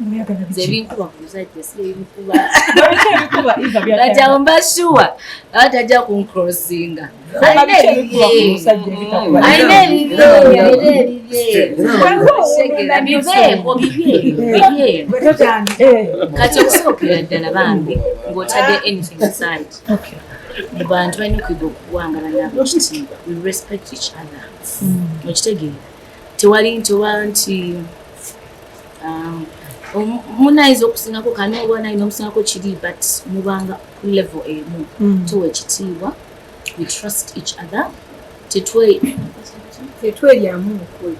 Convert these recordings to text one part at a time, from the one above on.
Oyagala Nze biki? ebinkuba ku musajja si ebinkuba. Biki ebikuba, Eva, Kati byatayagala? awo mba sure aba tajja kuncrossinga. Oba biki Alina ebikuba ku ebibye. musajja ebitakuba? Alina ebibye, alina ebibye. Segera biveeko, bibye, bibye. Kati okusookera ddala bambi ng'otadde anything aside, mu bantu balina okuyiga okuwangala n'abekitiibwa. We respect each other, okitegeera? Tewali nti oba nti munayinza okusingako kano oba nayinza omusingako kiri, but mubanga ku level emu. Tuwa ekitiibwa, we trust each other, tetwe Tetweryamu mukulu.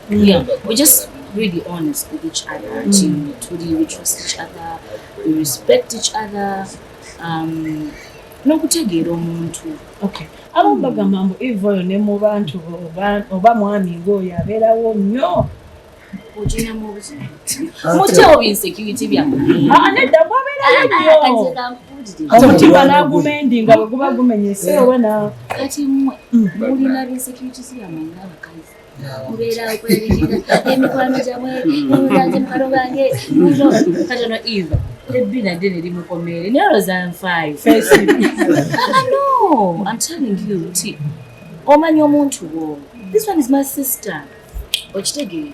Yeah, we're just really honest with each other. To we trust each other, we respect each other, n'okutegeera omuntu. Okay. Abamu bagamba mbu Eva oyo ne mu bantu oba mwami ng'oyo abeerawo nnyo. Oginamu obuzibu, mutyewo insecurity byammwe. Ah, nedda, bwabeerawo nnyo. Kati kankubuulire. Omutima n'agumendi nga bwe guba gumenyese oba na Kati mmwe mulina insecurities byammwe ng'abakazi, mubeera okwerabirira emikwano gyammwe, mulanze mukwano gwange muno. Kati ono Eva ebbina ddene limukomeere, naye olowooza nfaayo? Face. Ah, no, I'm telling you nti omanya omuntu wo. This one is my sister, okitegeera?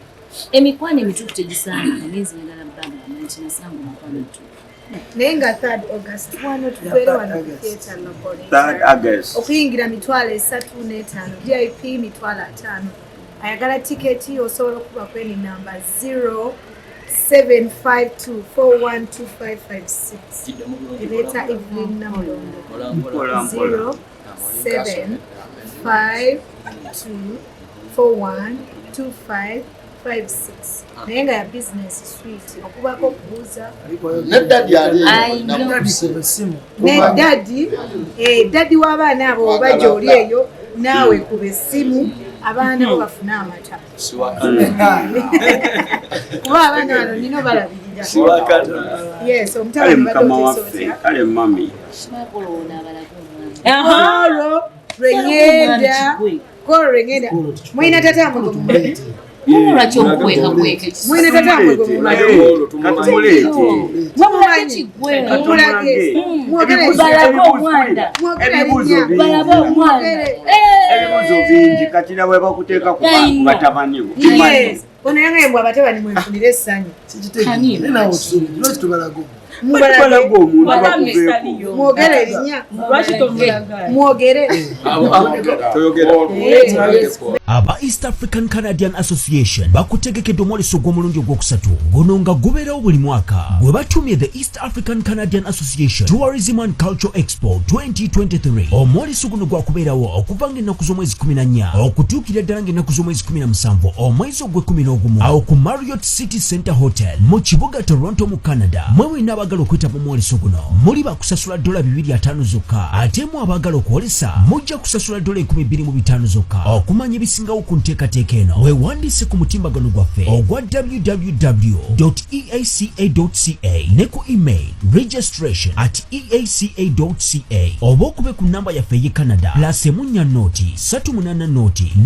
Emikwano emituufu tegisaana, naye nze njagala bbanga nti nasanga omukwano mutuufu. Naye nga 3rd August wano tubeere wano ku theatre. 3rd August. Okuyingira 350,000, VIP 50,000. Ayagala tiketi osobola okuba kw'eno namba 0752412556, ereeta Evelyn Namulondo. Mpola mpola. 0752412556, naye nga ya business suite. Okubako okubuuza. Ne daddy ali. I know. Ne daddy, daddy w'abaana abo oba gy'oli eyo, naawe kuba essimu abaana bo bafune amata, kuba abaana bano nina balabirira. Yes. Kale Omutabani mukama badde waffe. oteesa otya? Kale mami. Kimakola ono abalage omwami. Olwo lwengenda kolo lwengenda mwina tata mwe gwe mumanyi. Lwaki omukwekakweka? Mwina tata mwe gwe mumanyi. Katumuleete. Mumumanyi. Katumulage. Mwogere. Balage omwana. Mwogere Ebibuuzo erinnya. bingi. Balabe omwana. Mwogere. Ebibuuzo bingi kati nawe bakuteeka ku I know. batabani bo. Yes, ono yangaye mbw abatabani mwenfunire essanyu. Lwaki tubalaga? Mubalage. Balaga omuntu Wala bakuveeko. mesaliyo. Mwogere erinnya. Lwaki tomulaga? Mwogere. Aba East African Canadian Association bakutegekedde omwoleso gw'omulundi ogwokusatu guno nga gubeerawo buli mwaka gwe batumye the East African Canadian Association Tourism and Culture Expo 2023. Omwoleso guno gwakubeerawo okuva ng'ennaku z'omwezi 14 okutuukira ddala ng'ennaku z'omwezi 17 omwezi ogw'e-11 awo ku Marriott City Center Hotel mu kibuga Toronto mu Canada. Mwe mwenna abaagala okwetaba omwoleso guno muli bakusasula $250 zokka, ate mu abaagala okwolesa mujja kusasula $2,500 zokka. Okumanya ebisingawo ku nteekateeka eno, weewandiise ku mutimbagano gwaffe ogwa www eaca ca ne ku email registration@eaca ca, oba okube ku namba yaffe ey'e Canada +4 0 3 8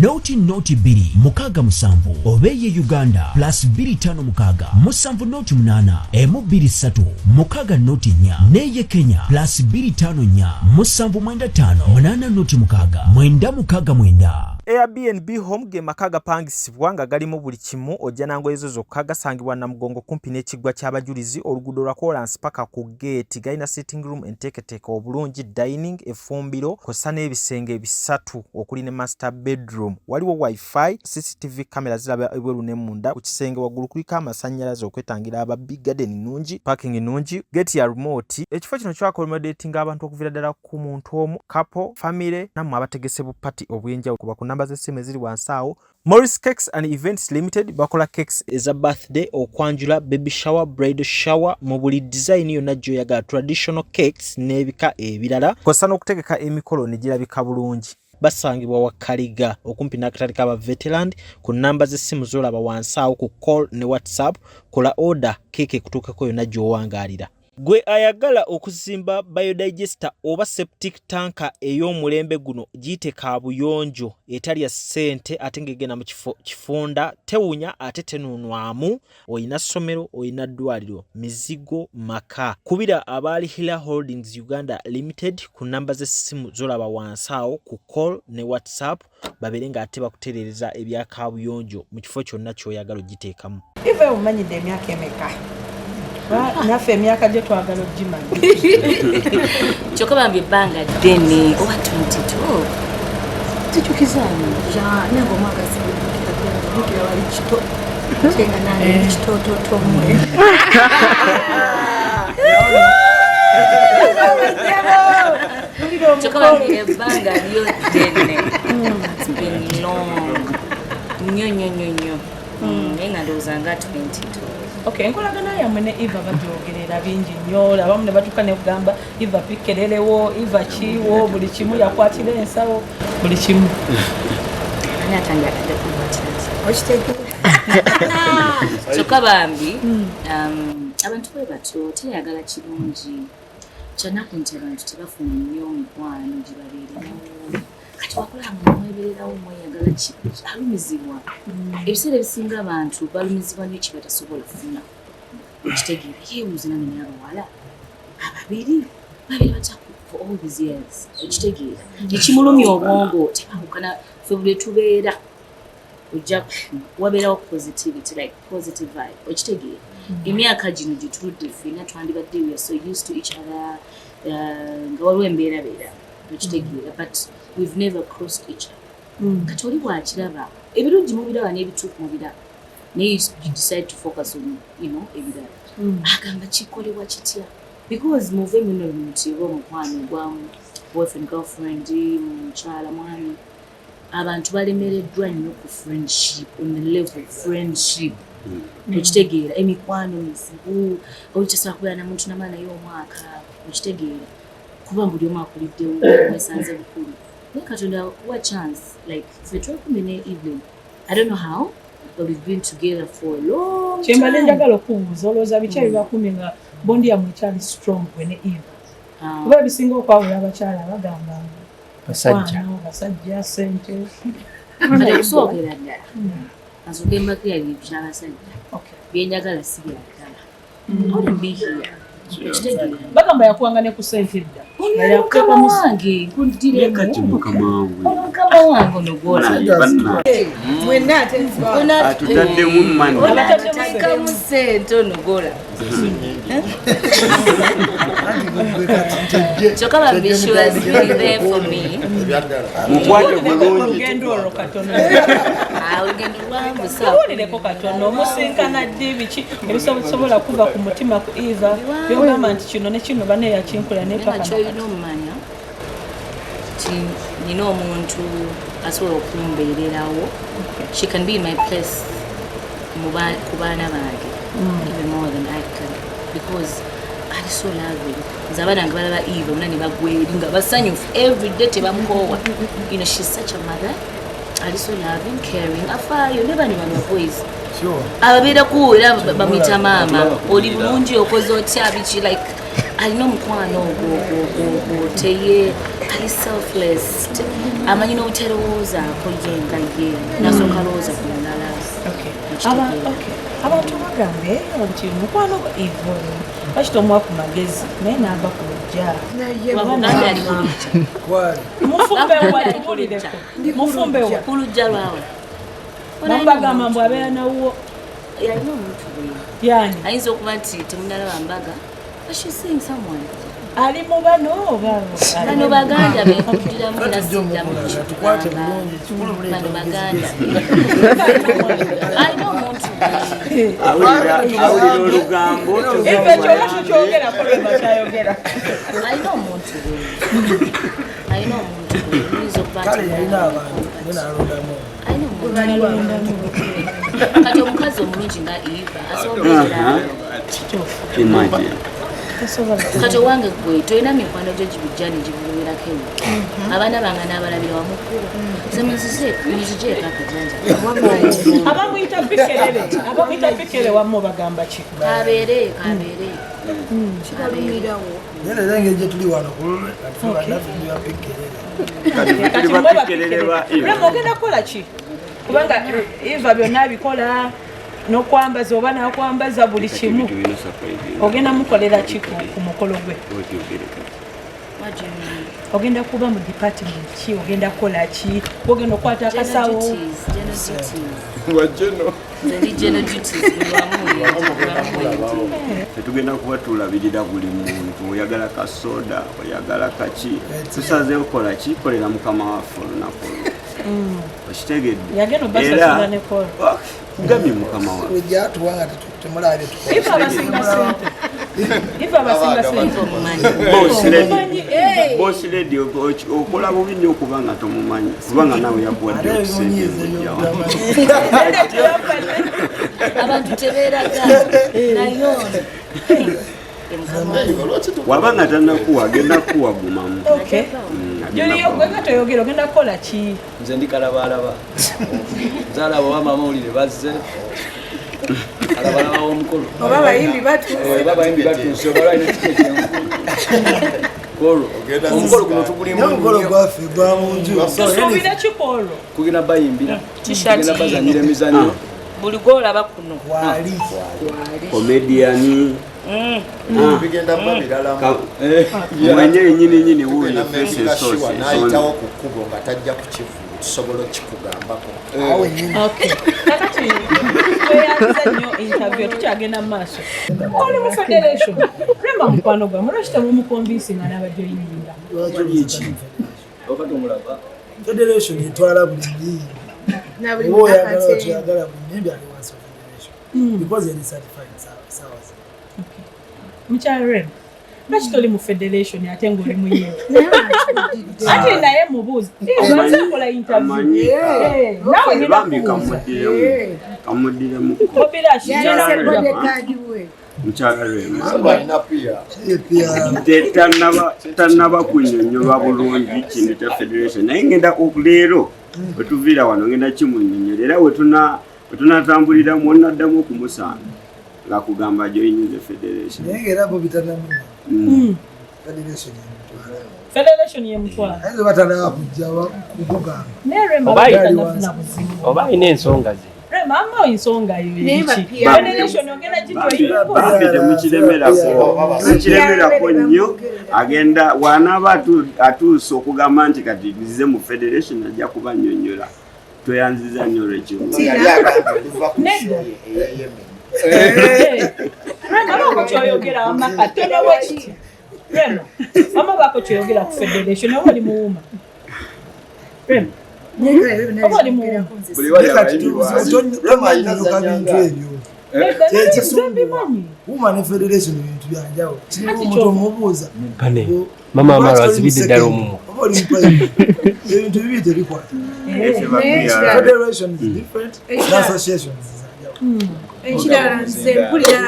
0 0 0 2 6 7, oba ey'e Uganda +256 7 08 1 2 3 6 0 4, n'eye Kenya +254 795 806 969. Airbnb Home ge maka agapangisibwa nga galimu buli kimu, ojja nangoye zo zokka. Gasangibwa Namugongo kumpi n'ekiggwa ky'abajulizi, oluguudo lwa koolansi paka ku geeti. Galina sitting room enteeketeeke obulungi, dining, effumbiro kw'ossa n'ebisenge bisatu okuli ne master bedroom. Waliwo wifi, CCTV camera ziraba ebweru ne munda. Ku kisenge waggulu kuliko amasannyalaze okwetangira ababbi. Garden nnungi, parking nnungi, gate ya remote. Ekifo kino kyaccommodatinga abantu okuviira ddala ku muntu omu, couple, family, nammwe abategese bu party obw'enjawulo. Kuba ku namba z'essimu eziri wansi awo. Morris Cakes and Events Limited bakola cakes eza birthday, okwanjula, baby shower, bridal shower, mu buli design yonna gy'oyagala, traditional cakes n'ebika ebirala, kw'ossa n'okutegeka emikolo ne girabika bulungi. Basangibwa Wakaliga okumpi n'akatale k'aba veteran, ku namba z'essimu z'olaba wansi awo. Ku call ne WhatsApp, kola order, keeke ekutuukako yonna gy'owangaalira. Gwe ayagala okuzimba biodigester oba septic tanka ey'omulembe guno giyite kaabuyonjo etalya ssente ate ng'egenda mu kifo kifunda, tewunya ate tenuunwamu. Olina ssomero, olina ddwaliro, mizigo, maka. Kubira aba Al Hilal Holdings Uganda Limited ku nnamba z'essimu z'olaba wansi awo ku call ne WhatsApp babeere ng'ate bakutereereza ebya kaabuyonjo mu kifo kyonna ky'oyagala ogiteekamu. Ive omanyidde emyaka emeka? Naffe emyaka gye twagala ogimanya. Kyokka bambi ebbanga ddene oba 22 zijukizaani nange omwaka sibujjukira wali kito kyenga nange kitototomwe. Kyokka bambi ebbanga lyo ddene. It's been long nnyo nnyo nnyo nnyo, naye nga ndowooza nga 22. Okay, enkolagana yammwe ne Eva bagyogerera bingi nnyo, abamu ne batuuka ne kugamba Eva pikererewo, Eva kiwo, buli kimu yakwatira ensawo, buli kimu. Ani atandyagadde kunkwatira nsawo? Okitegeera. Kyokka bambi abantu bwe batyo teyagala kirungi. Kyanaku nti abantu tebafuna nnyo mikwano gibabeererawo. Kati wakola nga mwebererawo mweyagala, alumizibwa. Ebiseera ebisinga abantu balumizibwa nnyo kibatasobola kufuna. Okitegeera, yeebuuza nange naye abawala ababiri babeera batya for all these years? Okitegeera, ekimulumya obwongo tebawukana. Ffe buli tubeera ojja wabeerawo positivity, like positive vibe. Okitegeera, emyaka gino gye tuludde ffenna twandibadde we are so used to each other, nga waliwo embeerabeera. Okitegeera, but we've never crossed each other. Kati oli bwakiraba ebirungi mubiraba n'ebituufu mubiraba, naye you decide to focus on ebirala. Agamba kikolebwa kitya? Because muve muno nti oba omukwano gwa boyfriend, girlfriend, mukyala, mwami, abantu balemereddwa nnyo ku friendship, on the level of friendship. Okitegeera, emikwano mizibu. Oli tasobola kubeera na muntu namala naye omwaka. Okitegeera, kuba buli omu akuliddewo, mwesanze bukulu, naye Katonda kuwa chance. Like ffe twekumi ne Evelyn, I don't know how, but we've been together for a long Kyembadde time. njagala okubuuza, olowooza biki ebibakumye nga bond yammwe ekyali strong gwe ne Eva? Ah, Kuba ebisinga okwawula abakyala bagamba ngu Basajja. mukwano, basajja, sente. Kati okusookera ddala kasooke mbakirabye ebyabasajja. Byenjagala si byagala. I wouldn't be here. Okitegeera? Bagamba yakuwanga ne ku sente edda nga Mukama yakuteekamu. wange. Naye kati mukama we. Mukama wange ono gwola. Mwenna ate nziba. Atutaddemu mani. Onateekamu sente ono gwola. Kyokka bambi she was really there for me. Mukwate bulungi. Olugendo olwo katono. Ah, olugendo lwanvu. Tuwulireko katono, omusinkana ddi, biki ebisobola kuva ku mutima ku Eva byogamba nti kino ne kino bane yakinkola Naye nga nepaka? kyolina omumanya nti nina omuntu asobola okumbeererawo. She can be in my place ku baana bange even more than I can, because ali so loving. Nze abaana nga balaba Eva bonna ne bagwa eri nga basanyufu everyday, tebamukoowa. She's such a mother, ali so loving, caring, afaayo ne bano bano boys ababeerako era bamuyita maama, oli bulungi, okoze otya, biki. Like alina omukwano ogwo ogwo, teye ali selfless. Amanyi n'obuterowoozaako ye nga ye, nasooka alowooza ku mulala. Okay. Abantu bagamba eyo nti mukwano gwa Eva oyo lwaki tomuwa ku magezi naye n'ava ku lujja? Wabuganda ali ku lujja. Mufumbewa, tubulireko, mufumbewa. Ku lujja lwawe. Bamubagamba mbu abeera nawuwo. Yalina omuntu we. Yani? Ayinza okuba nti temunalaba mbaga, but she's seeing someone. Ali mu bano oba? Bano baganda bekudiramu era siddamu. Tukwate bulungi, kikulu. Bano baganda, alina omuntu we. Awulira olugambo. Eva kyonna tukyogerako, lweba kyayogera. Alina omuntu we, alina omuntu we, oyinza okuba nti Kale yalina abantu naye nalondamu. Alina omuntu. Kati omukazi omulungi nga Eva asobola okubeera Imagine. Kati owange gwe tolina mikwano gyo gibijja ne gibulumirako eyo. Abaana bange n'abalabira wamu nze munzijeeko akajanja. Abamuyita pikerere, abamuyita pikere wamma bagamba ki? Kabeere kabeere. Kibalumirawo. Naye leero engeri gye tuli wano ku lulwe kati ffe bannaffe tuli bapikerere. Kati ffe tuli Kati mwe bapikerere ba bapikerere. Rema ogenda kukola ki? Kubanga Eva byonna abikola n'okwambaza oba n'akwambaza buli kimu. Ogenda mukolera ki ku mukolo gwe? What do you mean? Ogenda kuba mu department ki? Ogenda kukola ki? Ogenda okukwata General akasawo? duties, general duties. Wajeno. Nze ndi general duties buli wamu buli wamu wendi. Tetugenda kuba tulabirira buli muntu, oyagala kasoda, oyagala kaki, tusazeewo kola ki, kolera mukama waffe olunaku olwo. Okitegedde? Yagenda obasasula ne kola. Ah, kugambye mukama waffe. Ojja tuwa nga temulabye tukola. Eva abasinga ssente. Eva abasinga ssente. Omumanyi. Boss lady, Omumanyi, eh. boss lady, okola bubi nnyo okuba nga tomumanyi, kubanga naawe yakuwadde Ate okusente ebimunyiiza ezijjawo. ebyobutamanyi. Abantu tebeeraga naye ono ye mukama wange. Waba nga tannakuwa, agenda kukuwa gumamu. Okay. Agenda Julio, kuwa. gwe nga toyogera ogenda kukola ki? Nze ndi kalabalaba, nze alaba oba amawulire bazze, kalabalaba w'omukolo. Oba abayimbi batuuse. Oba abayimbi batuuse, oba balina tiketi enkulu. Olwo omukolo guno tugulimu Naye omukolo nnyo. gwaffe gwa mu nju. So, Tusuubire ki ku olwo? Tugenda bayimbira, T-shirt tugenda bazanyira emizannyo. Buli gw'olaba kuno. Waali. Comedian. Bigenda kuba birala. Mwenye nyini nyini wuuyo Tugenda face making source sure n'ayitawo ku kkubo nga tajja ku kivvulu tusobola okikugambako. Awo wennyini. Okay. Kakati tweyanza nnyo interview, tukyagenda mu maaso. Oli mu federation. Rema mukwano gwammwe, lwaki temumukonvinsinga n'abajoyininga? Wali eki okati omulaba. Federation etwala buli muyimbi. Na buli Oba oyagala munakatemba. otoyagala, buli muyimbi ali wansi wa federation. Because eri certified sawa zino. Mukyala Rema, lwaki toli mu federation ate ng'oli muyimbi? Ate naye mubuuze. Lwaki okola interview? Amanyi. Naawe ngenda Bambi kubuuza. kamuddiremu, kamuddiremu. Bobby Lash, Yalese ngenda bodyguard we. Mukyala Rema. Samba alina pia. Epya. Tannaba kunnyonnyolwa bulungi kintu kya federation, naye ngenda leero wetuviira wano ngenda kimunnyonnyola, era wetunatambuliramu onaddamu okumusanga ng'akugamba joininze federation. Naye ng'era bo bitannamumanya. Federation emutwala. Federation ye mutwala. Ayinza oba tanaba kujja kukugamba. Naye Rema Oba abadde ali tannafuna buzibu. Oba alina ensonga ze. Rema amma ensonga yo Naye eri ki? bapia. Federation ogenda gitoyinako. Bambi temukiremerako, temukiremerako nnyo. Agenda wanaaba atuuse okugamba nti kati nzize mu federation, ajja kubannyonnyola. Tweyanziza nnyo olw'ekibuuzo. Yali agambye oluva ku Nedda. show ye ey'e Yemen. Rema baako kyoyogera wamma katono bwe kiti. Rema, wamma baako kyoyogera ku federation oba oli muwuma? Rema, oba oli muwuma? Buli wali Naye kati abayimbi waali. tonyonyoka bintu ebyo. Nedda, naye nze Kyekisumbuwa. mbimanyi. Wuma ne federation bintu byanjawulo. Kirimu Kati omuntu ky'omu- omubuuza. Pane, mama Lwaki Amaro toli mu azibidde ddala second? omumwa. Oba oli mu private? Ebintu bibiri tebikwata. Federation is different, ne associations zanjawulo. Ekirala nze mpulira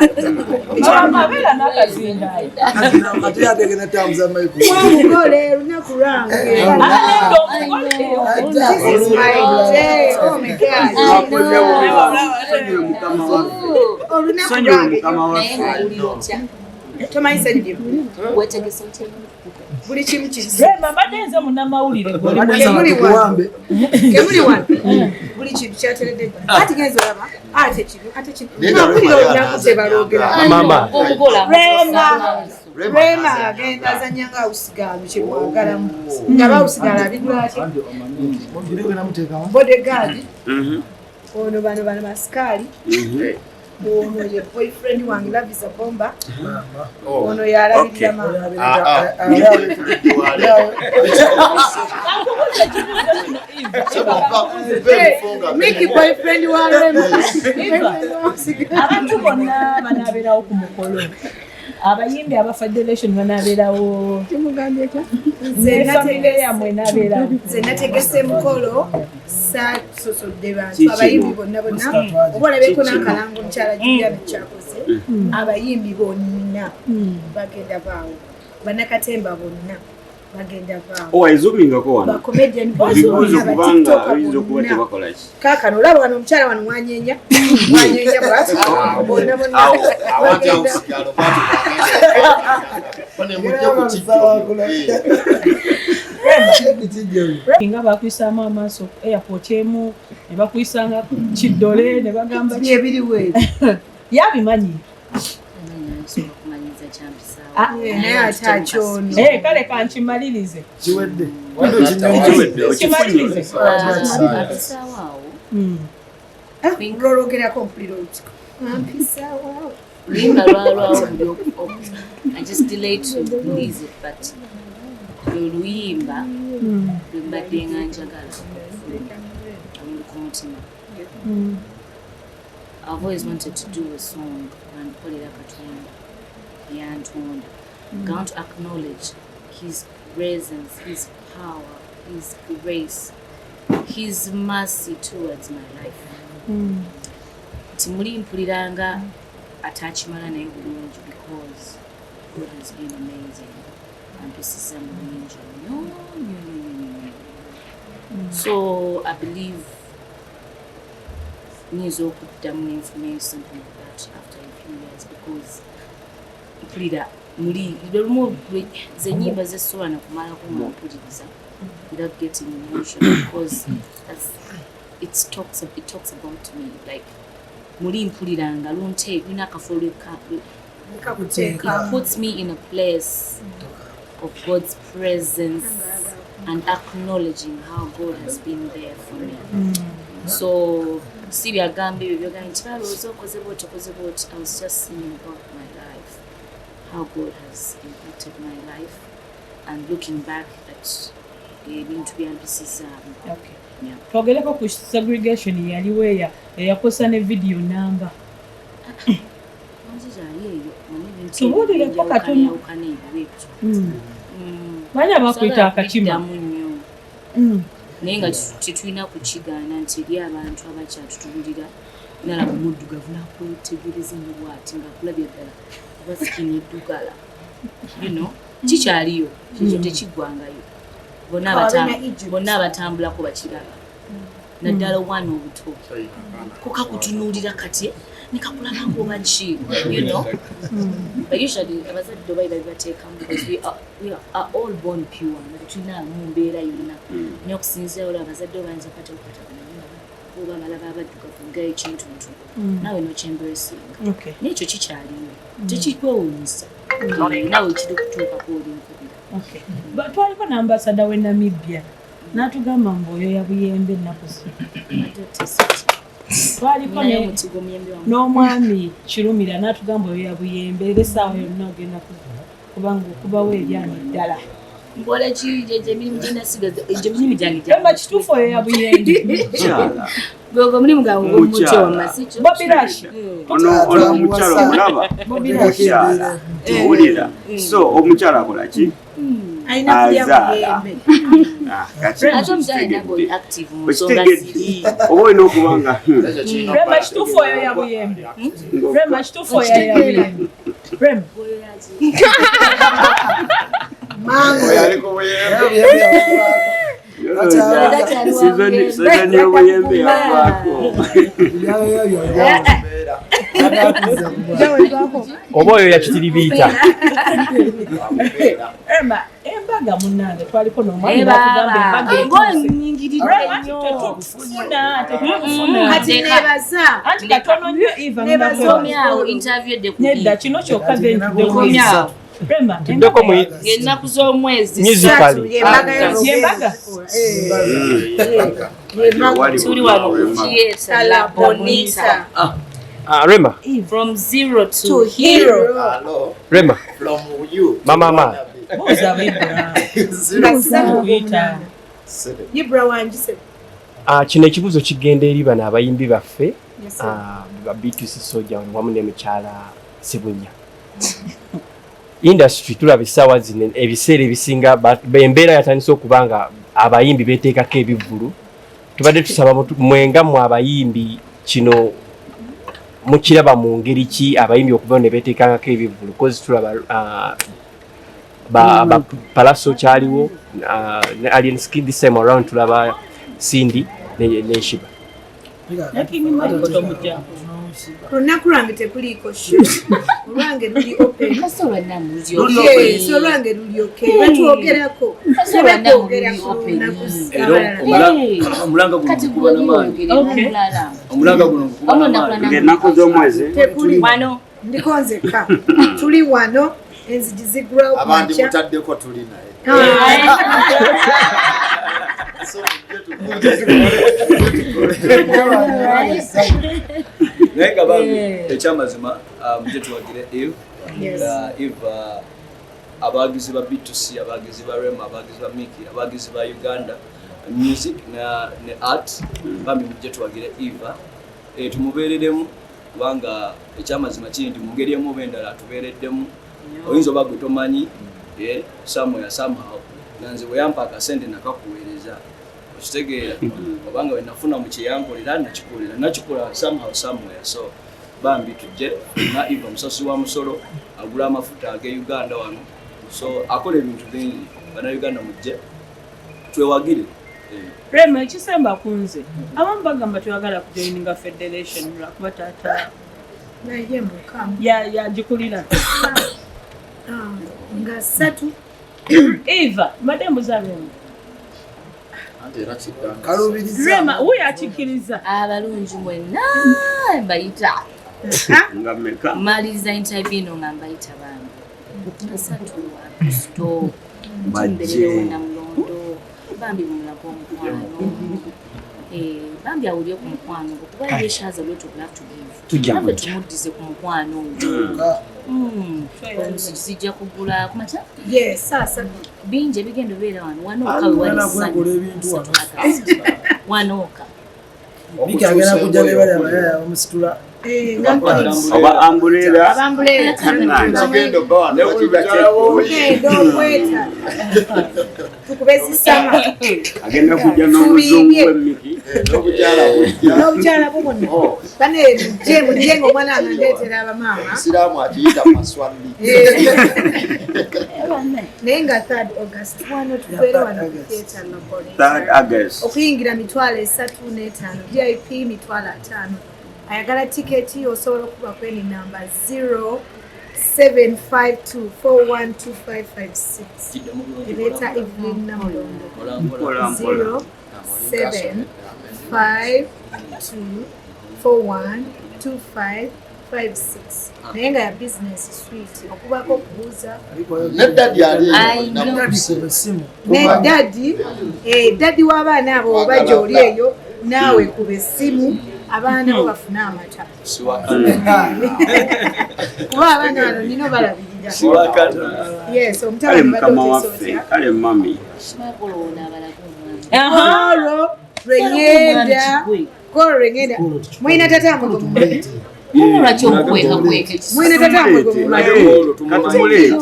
Mama abeera n'akazindaalo. Ate yategenda tambuza microphone. Wamugole lunaku lwange. Ate omugole. This is my day. Oh my God. Wakoze bubi, sonyiwe mukama waffe, Olunaku sonyiwe lwange. mukama Naye waffe. ng'owulira otya? Tomanyi ssanyu Weetegese otya? Buli kimu kiri. Rema mbadde nze munnamawulire gwe oli Badde muyimbi. nsaba Temuli tukuwambe. Temuli wano. Buli kintu kyateredde. Ate genza olaba ate kino ate kino. Naye nga Mpulira Rema olunaku tebalwogera. Mama. Omugole Rema. Rema Rema agenda azannya nga awusigalo kye mwagalamu. Nga bawusigalo abigula atya? Ogenda muteekawo. Bodyguard. Mhm, Ono bano bano basikaali. mhm. Ono ye boyfriend wange Love is a bomber. Mama. Ono yalabirira maama. Ah, ah. Akubuuza ekibuuzo kino, Eva. Sebo, Eva, mpa- mpa ebifo nga Mickey boyfriend wa Rema. Eva. Abantu bonna banaabeerawo ku mukolo. Abayimbi aba federation banaabeerawo. Nze Ne famire yammwe enaabeerawo. Nze nategese mukolo saasosodde bantu Kiki? abayimbi bonna bonna oba olabyeko n'akalango omukyala Juliana kyakoze. Abayimbi bonna bagenda baawo, bannakatemba bonna bagenda vaawo. Owaizumingako wano. Ba-comedian Bibuuzo bonna, kubanga ba-TikToker oyinza okuba bonna. tebakola ki. Kaakano olaba wano omukyala wano wanyenya wanyenya bwati bonna bonna Awo, awati awo bagenda. sigalo bwati bwagenda. Mujje ku kijjo. Nga bakuyisaamu amaaso ku airport emu ne bakuyisanga kiddole ne bagamba ki- Byebiriwo ebyo. Yabimanyi. Nsobola okumanyiza kyampisaawo. Ah, naye ate akyono. Eh, kale kankimalirize. Kiwedde. Kiwedde, okifunye. Kimalirize. Ampisaawo awo. Lwolwogerako mpulira olutiko. Ampisaawo awo. Luyimba lwalwawo buli I just delayed to release it, but lwe luyimba lwe mbadde nga njagala oluli ku mutima. I've always wanted to do a song nga nkolera Katonda yantonda. I want to acknowledge his presence, his power, his grace, his mercy towards my life. Nti muli mpuliranga atakimala naye bulungi because God has been amazing. Ampisiza mu bingi nnyo nnyo nnyo nnyo nnyo. So I believe nyinza okuddamu nenfunayo something like that after a few years because mpulira muli lumu ze nyimba zesobola nakumalako nga mpuliriza without getting emotional because that's, it talks about me, like muli mpulira nga lunte lulina akafo Kakuteeka. it puts me in a place of God's presence and acknowledging how God has been there for me. So si byagamba ebyo byogamba nti balowooza okoze bwoti okoze bwoti. I was just singing about my life, how God has impacted my life and looking back at ebintu byampisizaamu. Okay. Yeah. Twogereko ku segregation yaliwo eya eyakosa ne video namba. Nziza ali eyo manyi ebintu Tubuulireko katono. ebyawukana ebyo ebyo. Manyi abakuyita Saagala akakima. kubiddamu nnyo. Naye nga tetulina kukigaana nti eri abantu abakyatutululira nalaba omuddugavu nakwetegereza nnyo bwati ngaakulabye ddala oba skin eddugala, kikyaliyo kikyo tekiggwangayo. Bonna Abe na Egypt. Bonna abatambulako bakiraba naddala obwana obuto kukakutunuulira kati nekakulabanga oba ki. But usually abazadde oba babibateekamu because we are all born pure nga tetulina mu mbeera yonna, naye okusinziira olwo abazadde obayinza kati okukwatagana oba balaba abaddugavu nga ekintuntu naawe nokyembracinga. Naye ekyo kikyaliyo tekikwewuunyisa naawe kiri kutuukako oli nkubira. Okay. Twaliko n'ambasada w'e Namibia n'atugamba mbu oyo yabuyembe ennaku zino. Twaliko Naye omuti gw'omuyembe wange. N'omwami Kirumira n'atugamba oyo yabuyembe era essaawa yonna ogenda kubanga okubawo eryanyi ddala. Nkola ki gyegyo emirimu gyenasigaza egyo emirimu gyange? Ema kituufu oyo yabuyembe. Mukyala. Gwegwo omulimu gwange ogw'omuti Mukyala. wamma si kyo? Bobby Rush. Ono omukyala omulaba? Bobby Rush. Mukyala owulira, so omukyala akola ki? Alina kulya Azaala. muyembe. Ah, kati Ate omukyala yenna ng'oli active mu nsonga okitegedde ziri. oba olina okuba nga Rema kituufu oyo yabuyembe. Rema kituufu oyo yabuyembe. Rema. Oyo ali ku buyembe. Season y'obuyembe yavaako. Oba oyo yakitiribiita. Rema embaga munnange twaliko n'omwami Eh, n'atugamba baaba. embaga etuuse. Ng'onyingiridde Rema nnyo. tetukufuna tetukufuna. Kati nebaza. Anti katono nnyo Eva Nebaza. ngenda Komyawo interview edde ku nedda kino kyokka then Komyawo. Rema Tuddeko mu Ng'ennaku z'omwezi Musically. Embaga y'olugendo. Yembaga. Tuli wano ku Theatre La Bonita. Ah, Rema. From zero to, To hero. Hello. Rema. From you. Mama ma. Buuza Ibra. Nga Kuyita. Ibra wangi se. Ah, kino ekibuuzo kigenda eri bano abayimbi baffe, Yes, sir. ah, ba B2C Soldier wamu ne mukyala Sebunya. Industry tulaba essaawa zino ebiseera ebisinga embeera yatandise okuba nga abayimbi beeteekako ebivvulu. Tubadde tusaba mwenga mmwe abayimbi kino Mukiraba mu ngeri ki abayimbi okuva ne beteekangako ebivvulu? Kozi tulaba ba Pallaso kyaliwo ne Alien Skin, this time around tulaba Cindy ne Sheebah. Olunaku lwange tekuliiko show, olwange luli open. Yes, olwange luli okay, batwogerako tebakwogera ku lunaku abalala. Omulanga guno gukuba n'amaanyi. Omulanga guno gukuba n'amaanyi. Ng'ennaku z'omwezi Tekuli. Wano. Ndiko nzekka, tuli wano, enzigi ziggulawo ku Abandi makya. mutaddeko, tuli naye. Ah. So, mujje tukole. Naye nga bambi, ekyamazima, mujje tuwagire Eve. Yes. Eve, abawagizi ba B2C, abawagizi ba Rema, abawagizi ba Miki, abawagizi ba Uganda music ne art, bambi mujje tuwagire Eva, tumubeereremu, kubanga ekyamazima kiri nti mu ngeri emu oba endala atubeereddemu. Oyinza oba gwe tomanyi, somewhere somehow nanze bwe yampa akasente nakakuweereza, okitegeera, obanga we nafuna mu kyeyankolera nakikolera nakikola somehow somewhere. So bambi tujje na Eva, musasi wa musolo, agula amafuta age Uganda wano, so akola ebintu bingi. Bannayuganda mujje twewagire. Rema, ekisemba ku nze, abamu bagamba twagala kujoininga federation lwakuba taata Naye mukama. Yagikulira. Ah, nga 3. Eva, mbadde mbuza Rema. Anti era kiddanga. Kalubiriza. Rema wuyo akikkiriza. Abalungi mwenna mbayita. Nga mmeka? Maliriza interview eno nga mbayita bambi 3 August. Bajje. Tumbererewo Namulondo, bambi mumulage omukwano. Bambi awulire ku mukwano gwo, kuba ye she has a lot of love to give. Tujja Naffe kujja. tumuddize ku mukwano ogwo. Zijja kugula kumakya. Yes, saa 3. Bingi ebigenda obeera wano wanooka. Ali We wali mwana kwekola ebintu wano. Wanooka. Miki agenda kujja ne bali abayaya bamusitula. Eh, nga Oba umbrella. Aba umbrella. Kigenda obba wano bakijja Tugenda okweta tukube zisama. Agenda kujja n'omuzungu w'emiki. N'obukyala bujja. N'obukyala bubona bane, mujje mujje nga omwana wange ndeetera abamaama. Omusiraamu akiyita maswali. Naye nga 3 August wano tubeere wano ku theatre 3 Laboratory. August. Okuyingira 350,000, VIP 50,000. Ayagala tiketi osobola okuba kweni namba 0752412556, ereeta Evelyn Namulondo. Mpola mpola. 0752412556, naye nga ya business suite, okubako okubuuza. Ne daddy ali I eyo. know. Esimu. Ne daddy, daddy w'abaana abo oba gy'oli eyo, naawe kuba essimu, abaana bo bafune amata, kuba abaana bano nina balabirira. Yes, Kale omutabani mukama badde waffe. oteesa otya? Kale mami. Olowooza abalage omwami. Olwo lwengenda kolo lwengenda mwina tata mwe gwe mumanyi. Lwaki omukwekakweka? Mwina tata mwe gwe mumanyi. Katumuleete.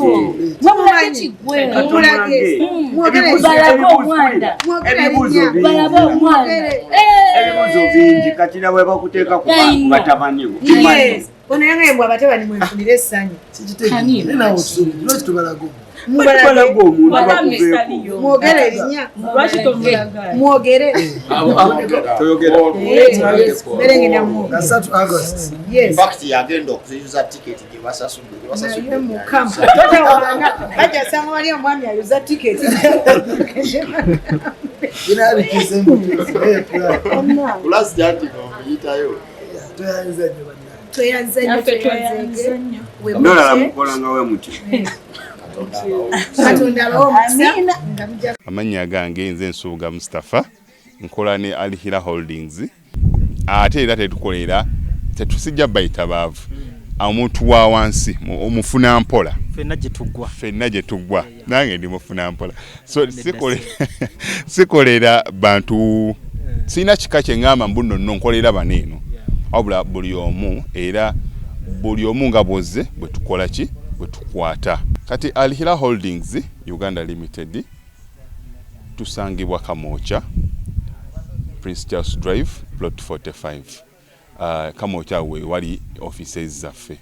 Mumumanyi, mumulage, mwogere. Balage omwana. Mwogere Ebibuuzo erinnya. bingi. Balabe omwana. Mwogere. Ebibuuzo bingi kati na bwe bakuteeka ku batabani bo. Yes, ono yangaye mbw abatabani mwenfunire essanyu. Kikitegeere nawe otusuubire, lwaki tubalaga omuntu? Mubalage. Balaga omuntu Wabambe bakuveeko. saliyo. Mwogere erinnya. Lwaki tomulaga? Mwogere. Toyogera. Mbere ngenda mwogere. Nga 3 August. Yes. Infact yagenda okuyuza tiketi gye basasudde gye basasudde. Naye mukama totawaana, bajja sanga wali omwami ayuza tiketi. Binabikiza embutuzi. Kulasi anti ng'omuyitayo. Toyanza nnyo bannange. Tweyanze nnyo. Naffe tweyanze Tweyanzege. nnyo. Ndolala mukola nga we mutyo. Katonda abawe omukisa nga mujja. Amannya gange nze Nsubuga Mustapha, nkola ne Alhira Holdings. Ate era tetukolera, tetusijja bayita baavu, omuntu wa wansi omufuna mpola. Ffenna gye tuggwa. Ffenna gye tuggwa, nange ndi mufuna mpola, so sikolera bantu, sirina kika kye ŋŋamba mbu nno nno nkolera bano eno, wabula buli omu, era buli omu nga bwozze bwe tukola ki bwe tukwata. Kati Alhira Holdings Uganda Limited tusangibwa Kamwokya, Prince Charles Drive, plot 45. Kamwokya we wali offices zaffe.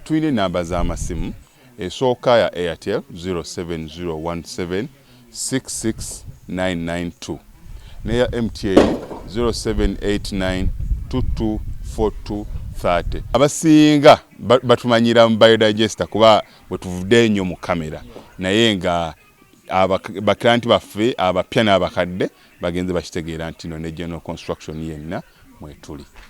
Tulina enamba z'amasimu. Esooka ya Airtel 07017 66992, neya MTN 0789 224230. Abasinga batumanyira mu biodigester kuba bwetuvudde ennyo mu kamera, naye nga baklienti baffe abapya n'abakadde bagenze bakitegeera nti no ne general construction yenna mwetuli.